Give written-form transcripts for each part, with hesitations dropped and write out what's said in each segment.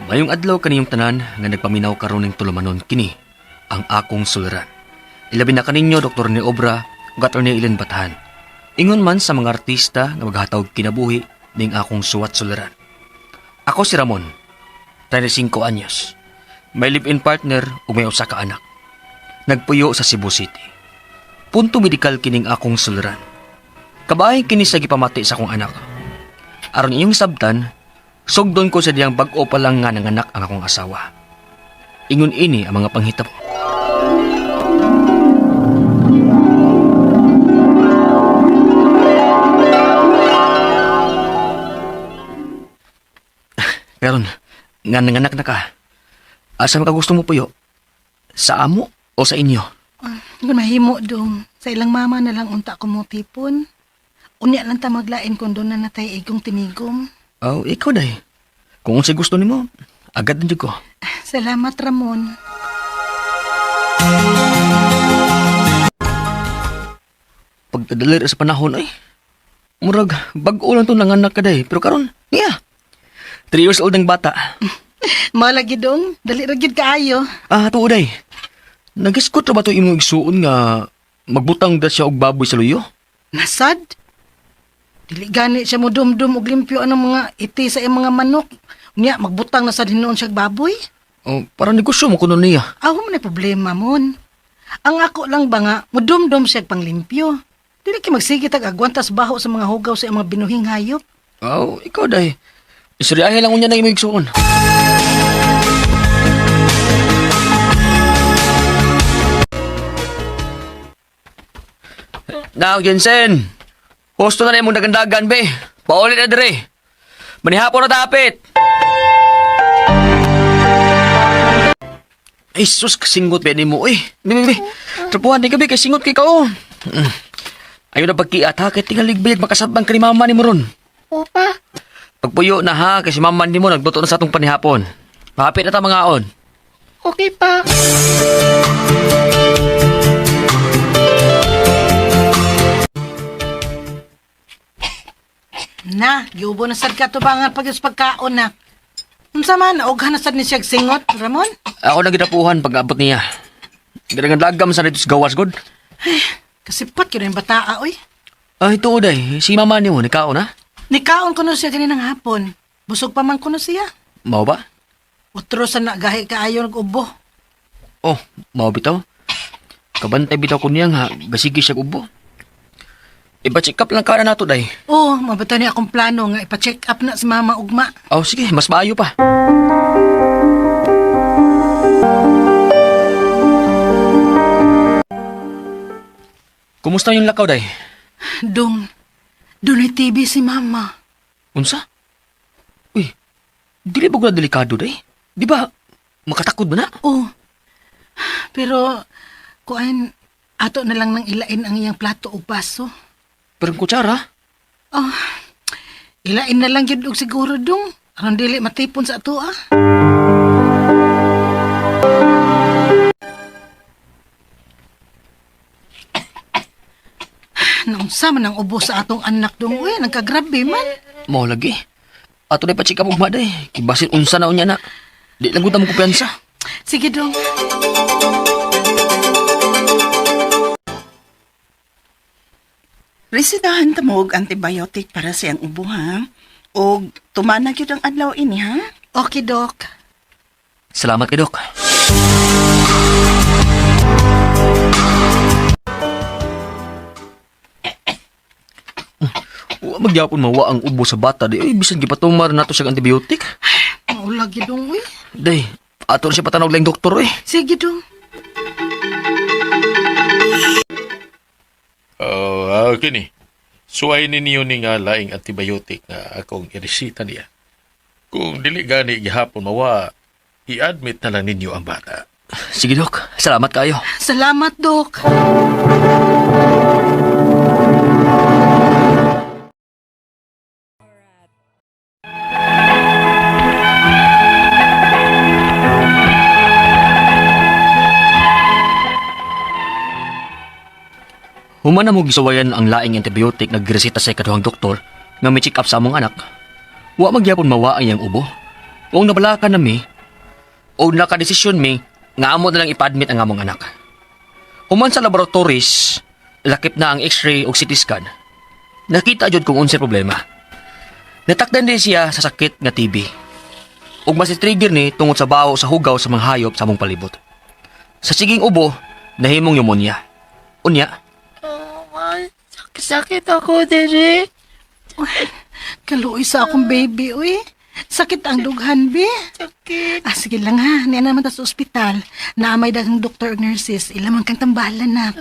Mayong adlaw kaniyong tanan nga nagpaminaw karon ning tulumanon kini ang akong suliran. Ilabi na kaninyo Dr. ni Obra ug Attorney Ellen Batahan. Ingon man sa mga artista nga maghatag kinabuhi ning akong suwat suliran. Ako si Ramon, 35 anyos. May live-in partner ug may usa ka anak. Nagpuyo sa Cebu City. Punto medikal kining akong suliran. Kabahin kini sa gipamati sa akong anak. Aron iyong sabtan, sugdon ko sa diyang bag-o pa lang nga nanganak ang akong asawa. Ingon ini ang mga panghitabo. Karon, nga nanganak na ka. Asa man ka gusto mo puyo? Sa amo o sa inyo? Kung mahimo dong, sa ilang mama na lang unta ko mo tipon. Unya lang ta maglain kung doon na natay igong tinigom. Oh, ikaw day. Kung unsay gusto nimo, agad na jud ko. Salamat, Ramon. Pagkadalir sa panahon ay. Murag bag-o lang to nanganak ka day, pero karon, niya. 3 years old ang bata. Malagi dong, dali ra gyud kaayo. Ah, tuo day. Nagiskot ra ba to imong igsuon nga magbutang da siya og baboy sa luyo? Nasad? Dili gani siya mo dumdum og limpyo anong mga iti sa iyang mga manok. Unya magbutang na sad hinuon siya og baboy. Oh, para negosyo mo kuno niya. Aw man ay problema mon. Ang ako lang ba nga mudumdum siya og panglimpyo. Dili kay magsige tag agwantas baho sa mga hugaw sa iyang mga binuhing hayop. Oh, ikaw day. Istoryahe lang unya na imong igsuon. Now, Jensen. Husto na na imong dagandagan, be. Paulit na dire. Manihapon na dapit. Ay, sus, kasingot be nimo, eh. Be, be, be. Trapuhan di ka, be, kasingot kay kao. Mm. Ayaw na pagkiat, ha? Kay tingalig, be, makasabang ka ni mama ni mo ron. Opa, Pagpuyo na, ha? Kasi mama ni mo, nagluto na sa atong panihapon. Mahapit na ta mga on. okay pa. Na, giubo na sad katubangan pag sa pagkaon na. Unsa man, naughan na sad ni siya og singot, Ramon? Ako na ginapuhan pag-abot niya. Ginaganlagam sa dito sa gawas, god. Kasipat yun ang bataa, oy. Ay, ito, day. Si mama ni mo, nikaon, ha? Nikaon ko no siya kaninang hapon. Busog pa man ko no siya. Mao ba? Utro sa nagahi kaayo nag-ubo. Oh, mao bitaw. Kabantay bitaw ko niya nga, gasigi siya ubo. Ipa-check up lang ka na nato, day. Oh, mabata niya akong plano nga ipa-check up na si mama ugma. Oh, sige, mas maayo pa. Kumusta yung lakaw, day? Dong, dunay TV si mama. Unsa? Uy, dili ba ko na delikado, day? Di ba, makatakod ba na? Oh, pero kuan ato na lang nang ilain ang iyang plato ug baso. Pero ang kutsara, Oh, ilain na lang gyud og siguro dong. Aron dili matipon sa ato ah. Naunsa man ang ubo sa atong anak dong uy, nagkagrabe man. mao lagi. Ato na pa-check up ugma, day. Kibasin unsa na unya na. Di lang ko ta mo kumpiyansa. Sige dong. Resetahan ta mo og antibiotic para sa iyang ubo ha. Og tumana gyud ang adlaw ini ha. Okay, Doc. Salamat kay Dok. Wa magyapon mawa ang ubo sa bata di ay bisan gipatumar nato siya og antibiotic. Maula gyud dong uy. Day, ato na siya patanog lang doktor eh. Sige dong. Oh, kini. Suway ninyo ni nga laing antibiotic nga akong iresita niya. Kung dili gani gihapon mawa, i-admit na lang ninyo ang bata. Sige Dok, salamat kayo. Salamat, Doc. Human na mo gisuwayan ang laing antibiotic nga gireseta sa ikaduhang doktor nga may check up sa among anak. Wa magyapon mawa ang iyang ubo. Kung nabalakan na mi, o nakadesisyon mi, nga amo na lang ipa-admit ang among anak. Human sa laboratories, lakip na ang x-ray o CT scan. Nakita jud kung unsay problema. Natakdan din siya sa sakit nga TB. Ug mas trigger ni tungod sa baho sa hugaw sa mga hayop sa among palibot. Sa siging ubo, nahimong pneumonia. Unya, Oh, ma, sakit ako diri. Kaluoy sa akong baby, uy. Sakit ang dughan, bi. Sakit. Ah, sige lang ha. Niya naman ta sa ospital. Naamay daghang doktor ug nurses. Ila man kang tambalan, nak.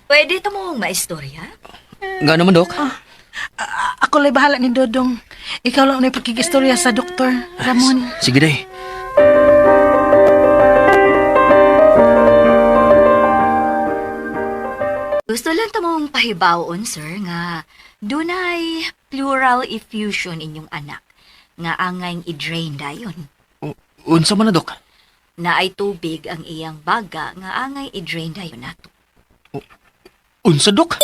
Pwede ito mong maistorya? Nga naman, Dok. Ako lay bahala ni Dodong. Ikaw lang unay pagkigistorya sa doktor, Ramon. Sige, day. Gusto lang ta mong pahibaon, sir, nga dunay pleural effusion inyong anak nga angay i-drain dayon. Unsa man na, Dok? Naay tubig ang iyang baga nga angay i-drain dayon nato. Unsa, Dok?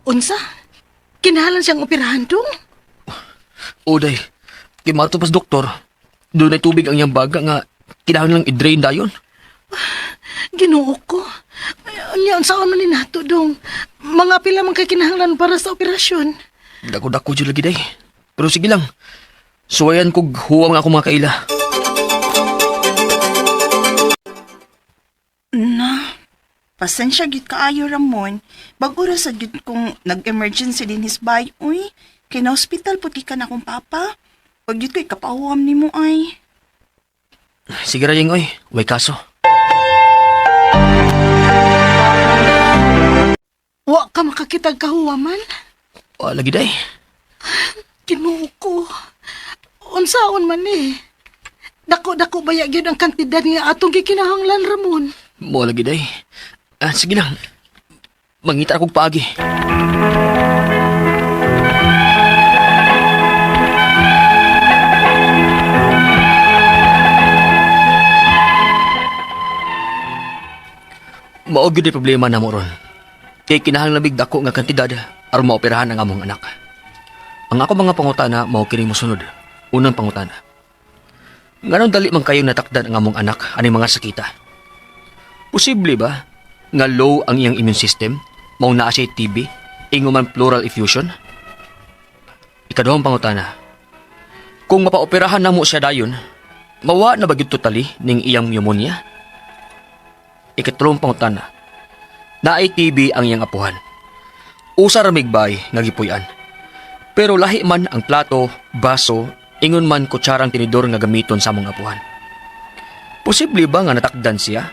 Unsa? Kinahanglan siyang operahan dong? O, day. Kay mato pas, doktor. Doon ay tubig ang iyang baga nga kinahanglan lang i-drain dayon. Ginoo ko. Ay, unya, unsa man ni nato dong? Mga pila man kay kinahanglan para sa operasyon. Dako-dako jud lagi, day. Pero sige lang. Suwayan kog huwang ako mga kaila. Na, pasensya gid kaayo Ramon. Bag-o ra sa gid kung nag-emergency din his bay, uy. Kay na hospital pud gikan akong papa. Pag gid ko'y kapahuam nimo ay. Sige ra, Yeng, oy. Way kaso. Wa ka makakitag kahuwaman. Wa lagi, day. Ginoo ko. Unsaon man eh. Dako-dako baya gyud ang kantidad nga atong gikinahanglan, Ramon. Mo lagi, day. Ah, sige lang. Mangita akong paagi. Mao gyud ang problema namo ron. Kay kinahanglan mig dako nga kantidad aron maoperahan ang among anak. Ang ako mga pangutana mao kini mosunod. Unang pangutana. Nganong dali man kayong natakdan ang among anak aning mga sakita? Posible ba nga low ang iyang immune system, mao naa siya TB, ingon man pleural effusion? Ikaduhang pangutana. Kung mapaoperahan namo siya dayon, mawa na ba gyud totally ning iyang pneumonia? Ikatlong pangutana. Naay TB ang iyang apuhan. Usa ra migbay nga gipuy-an. Pero lahi man ang plato, baso, ingon man kutsarang tinidor nga gamiton sa among apuhan. Posible ba nga natakdan siya?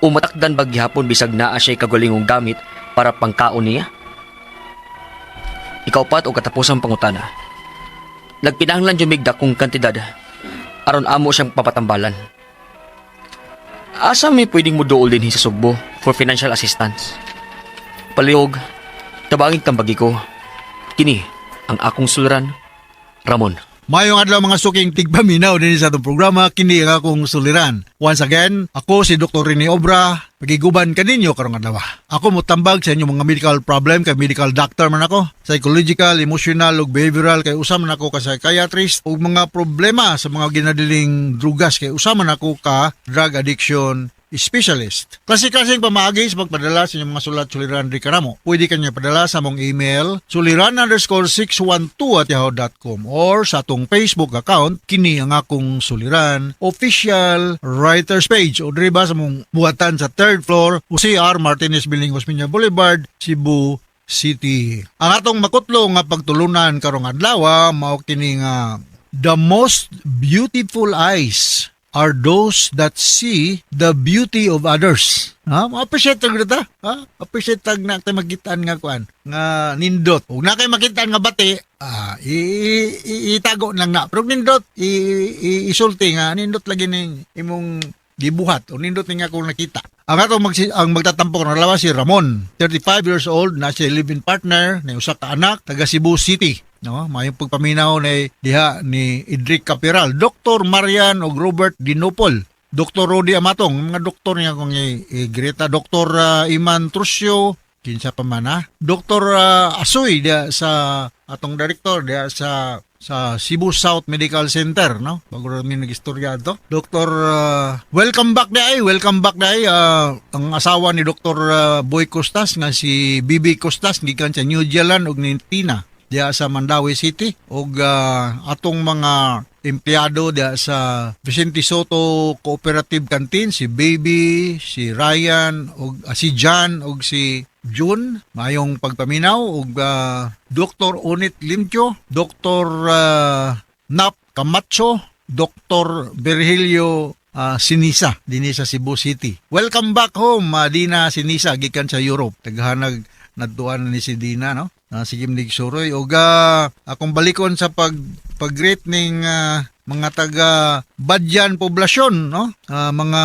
O matakdan ba gihapon bisag naa siya'y kagalingong gamit para pangkaon niya? Ikaw pat o katapusang pangutana. Nagkinahanglan jud mig dakong kantidad aron amo siyang papatambalan. Asa may pwedeng moduol dinhi sa Sugbo for financial assistance? Palihog, tabangig tambagi ko. Kini ang akong suluran, Ramon. Mayong adlaw mga suking tigpaminaw din sa atong programa kini ang akong suliran. Once again, ako si Dr. Rene Obra, pagiguban kaninyo karong adlaw. Ako motambag sa inyong mga medical problem kay medical doctor man ako, psychological, emotional ug behavioral kay usa man ako ka psychiatrist ug mga problema sa mga ginadiling drugas kay usa man ako ka drug addiction specialist. Klase-klaseng pamaagi sa pagpadala sa inyong mga sulat suliran di kanamo. Pwede kanya padala sa among email suliran_612@yahoo.com or sa atong Facebook account kini ang akong suliran official writers page o diri ba sa among buhatan sa third floor OCR Martinez Building, Osmeña Boulevard, Cebu City. Ang atong makutlo nga pagtulunan karong adlaw mao kini nga the most beautiful eyes are those that see the beauty of others. Ha? Ma-appreciate tag ta. Ha? Appreciate tag na kay makitaan nga kuan nga nindot. Ug na kay makitaan nga bati, itago lang na. Pero nindot isulti nga nindot lagi ning imong gibuhat o nindot ni nga akong nakita. Ang atong ang magtatampok na lawas si Ramon, 35 years old, na siya live-in partner, na usa ka anak, taga Cebu City. No, mayong pagpaminaw ni diha ni Idrick Capiral, Dr. Marian og Robert Dinopol. Dr. Rodi Amatong, mga doktor niya kung i-greet. Dr. Iman Trusio, kinsa pa man ha? Dr. Asoy diya sa atong director diya sa Cebu South Medical Center, no? Bago ra mi nag-istorya ato. Dr. Welcome back diay, welcome back diay, ang asawa ni Dr. Boy Costas nga si Bibi Costas gikan sa New Zealand ug ni Tina diya sa Mandaue City ug atong mga empleyado diya sa Vicente Soto Cooperative Canteen, si Baby, si Ryan ug si John ug si June, mayong pagpaminaw ug Dr. Unit Limcho, Dr. Nap Camacho, Dr. Virgilio Sinisa dinhi sa Cebu City. Welcome back home, Dina Sinisa gikan sa Europe. Taghanag nadtuan ni si Dina, no? Sige mig suroy ug akong balikon sa pag-greet ning mga taga Badyan poblasyon, no? Mga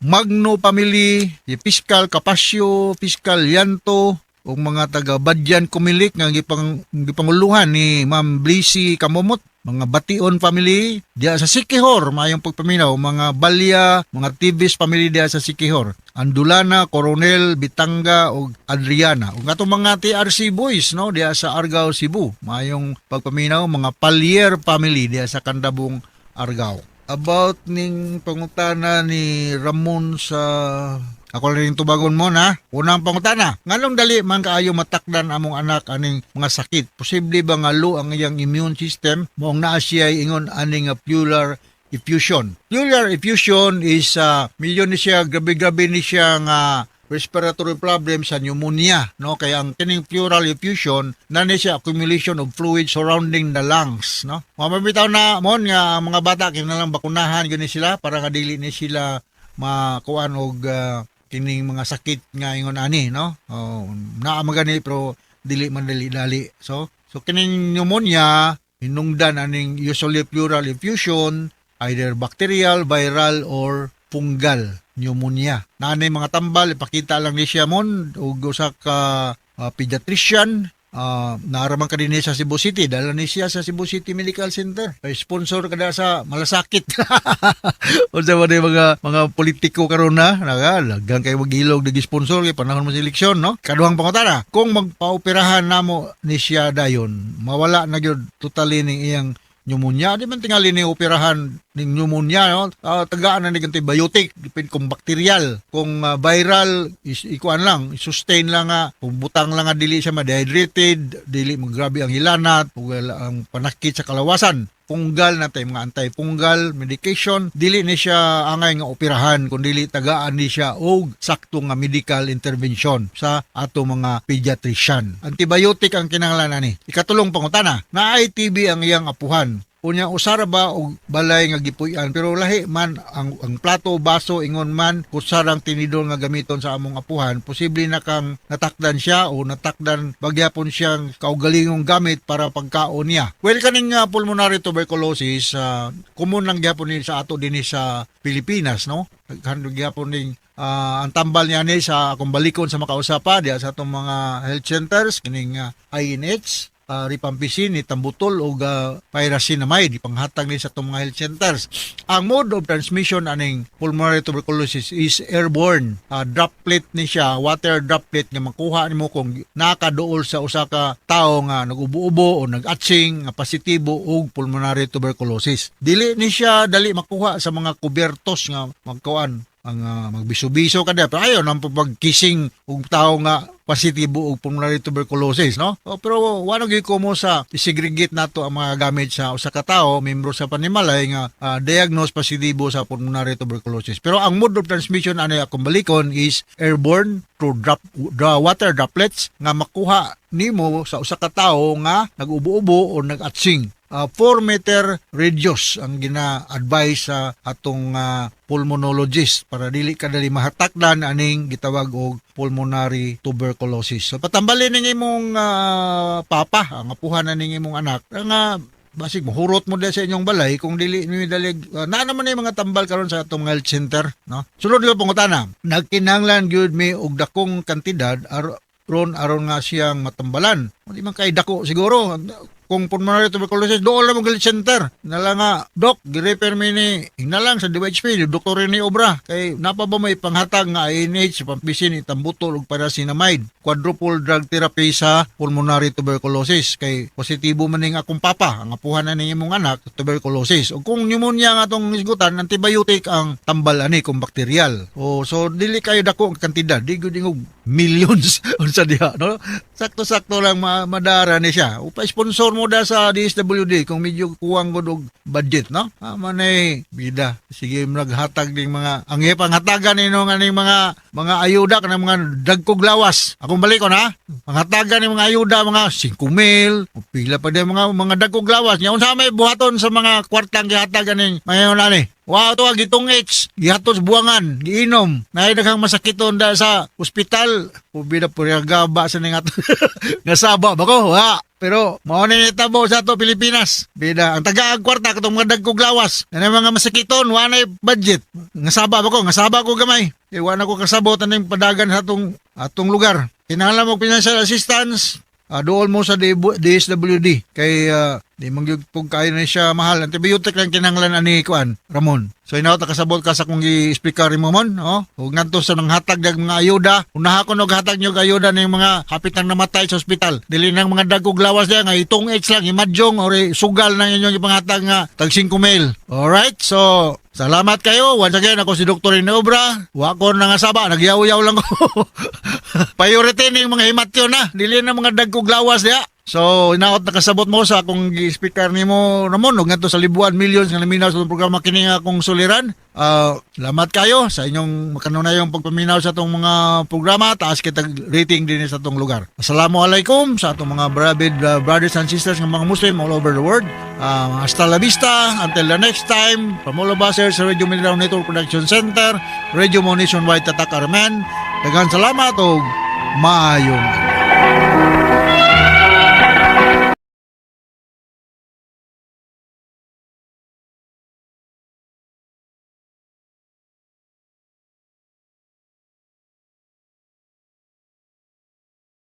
Magno family, si Fiscal Capasio, Fiscal Yanto, ug mga taga Badyan Kumilik nga gipanguluhan ni Ma'am Blissy Kamumot, mga Bation family diya sa Siquijor, maayong pagpaminaw, mga Balya, mga Tibis family diya sa Siquijor, Andulana, Coronel, Bitanga ug Adriana. Ug atong mga TRC boys, no, diya sa Argao, Cebu, maayong pagpaminaw, mga Palier family diya sa Candabong, Argao. About ning pangutana ni Ramon sa ako rin tubagon mo na. Unang pangutana, nganong dali man kaayo matakdan among anak aning mga sakit? Posible ba nga low ang iyang immune system maong naa siya ingon aning nga pleural effusion? Pleural effusion is milyon ni siya, grabe-grabe ni siya nga respiratory problem sa pneumonia, no? Kaya ang kining pleural effusion na ni siya accumulation of fluid surrounding the lungs, no? Mamabitaw na mon nga ang mga bata kinahanglan bakunahan gani sila para nga dili ni sila makuan og kining mga sakit nga ingon ani, no? Oh, naa man gani pero dili man dali-dali. So kining pneumonia hinungdan aning usually pleural effusion, either bacterial, viral or fungal pneumonia. Naanay mga tambal, ipakita lang ni siya mon og usa ka pediatrician. Naaraman ka din sa Cebu City. Dala ni siya sa Cebu City Medical Center. Kay sponsor kada sa Malasakit. Unsa man mga politiko karon na naga laghan kay magilog di sponsor kay panahon mo sa eleksyon, no? Kaduhang pangutana, kung magpaoperahan namo ni siya dayon, mawala na gyud totally ning iyang pneumonia? Di man tingali ni operahan ning pneumonia, no? Tagaan na ni antibiotic, depend kung bacterial, kung viral is ikuan lang, sustain lang nga, kung butang lang nga dili siya ma-dehydrated, dili maggrabe ang hilanat ug ang panakit sa kalawasan. Fungal na tay mga antifungal medication, dili ni siya angay nga operahan kun dili tagaan ni siya og sakto nga medical intervention sa ato mga pediatrician. Antibiotic ang kinahanglan ani. Ikatulong pangutana, naay TB ang iyang apuhan. Unya, usara ba og balay nga gipuy-an pero lahi man ang plato, baso, ingon man kutsarang tinidor nga gamiton sa among apuhan? Posible na kang natakdan siya o natakdan bagyapon siyang kaugalingong gamit para pagkaon niya? Well, kaning pulmonary tuberculosis, common lang gyapon ni sa ato dinhi sa Pilipinas, no? Daghan gyapon ning ang tambal niya ni sa akong balikon sa makausapa diya sa atong mga health centers, kining INH, rifampicin, ethambutol ug pyrazinamide, ipanghatag ni sa atong mga health centers. Ang mode of transmission aning pulmonary tuberculosis is airborne. Droplet ni siya, water droplet nga makuha nimo kung nakaduol sa usa ka tawo nga nag-ubo-ubo o nag-atsing nga positibo og pulmonary tuberculosis. Dili ni siya dali makuha sa mga kubertos nga magkuan ang magbiso-biso ka pero ayo nang pag-kissing og tawo nga positibo og pulmonary tuberculosis, no? O, pero wala gyud ko mo sa segregate nato ang mga gamit sa usa ka tawo membro sa panimalay nga diagnose positibo sa pulmonary tuberculosis. Pero ang mode of transmission ani akong balikon is airborne through water droplets nga makuha nimo sa usa ka tawo nga nag-ubo-ubo o nag-atsing. 4 meter radius ang gina-advise sa atong pulmonologist para dili ka dali mahatakdan aning gitawag og pulmonary tuberculosis. So patambalin ning imong papa, ang apuhan na ning imong anak nga basig mahurot mo dahil sa inyong balay kung dili ni dalig na naman yung mga tambal karon sa atong health center, no? Sulod nga pangutana, nagkinahanglan gyud mi og dakong kantidad aron aron nga siyang matambalan? Di man kay dako siguro. Kung pulmonary tuberculosis, dool na mo health center. Nala nga, Dok, gi-refer mi ni, hinalang sa DHP, Dr. ni Obra. Kay napa ba may panghatag nga INH, pampisin, ethambutol, ug pyrazinamide? Quadruple drug therapy sa pulmonary tuberculosis. Kay positibo man ning akong papa, ang apuhan na ning imong anak, tuberculosis. O kung pneumonia nga atong isgutan, antibiotic ang tambal ani kung bakterial. O so dili kayo dako ang kantidad, di gud ingog millions unsa diha, no? Sakto-sakto lang madara ni siya. O pa-sponsor mo da sa DSWD kung medyo kuwang gud og budget, no? Ah, manay bida. Sige, naghatag ning mga ang ipanghatagan nino nga ning mga ayuda kanang mga dagkog lawas. Akong balikon ha. Panghatagan ning mga ayuda mga 5 mil, o pila pa din mga dagkog lawas. Nya unsa may buhaton sa mga kwartang gihatagan ning mayon ani? Wow, to gitong H, gihatos buwangan, giinom. Naay daghang masakiton da sa ospital. Ubida purya gaba sa ning ato. Nasaba ba ko? Wa. Pero mao ni nitabo sa ato Pilipinas. Bida ang tagaag kwarta katong mga dagkog lawas. Ano mga masakiton, wa nay budget. Ngasaba ba ko? Ngasaba ko gamay. Eh, wa na ko kasabot aning padagan sa atong atong lugar. Kinahanglan mo financial assistance, dool mo sa DSWD kay di man gyud kung kayo na siya mahal, antibiotic lang kinahanglan ani kuan, Ramon. So inaw ta kasabot ka sa kung gi-explicar mo mon, oh, ug ngadto sa nanghatag dag mga ayuda, unaha ko hatag nyo ayuda ning mga hapit nang namatay sa ospital, dili nang mga dagkog lawas diya nga itong H lang imadyong or sugal nang inyong ipanghatag nga tag 5 mil. Alright, so salamat kayo. Once again, ako si Dr. Inobra. Wa ko nangasaba, nagyaw-yaw lang ko. Priority ning mga himatyon na, dili na mga dagkog lawas diya. So, inaot nakasabot mo sa akong gi-speaker nimo, Ramon, ug ngadto sa libuan millions nga naminaw sa atong programa kini nga akong suliran. Salamat kayo sa inyong makanunayong pagpaminaw sa atong mga programa. Taas kita rating din sa atong lugar. Assalamualaikum sa atong mga beloved brothers and sisters nga mga Muslim all over the world. Hasta la vista. Until the next time, from all of us here sa Radio Mindanao Network Production Center, Radio Mo Nationwide, Tatak Armen. Daghan salamat og maayong adlaw.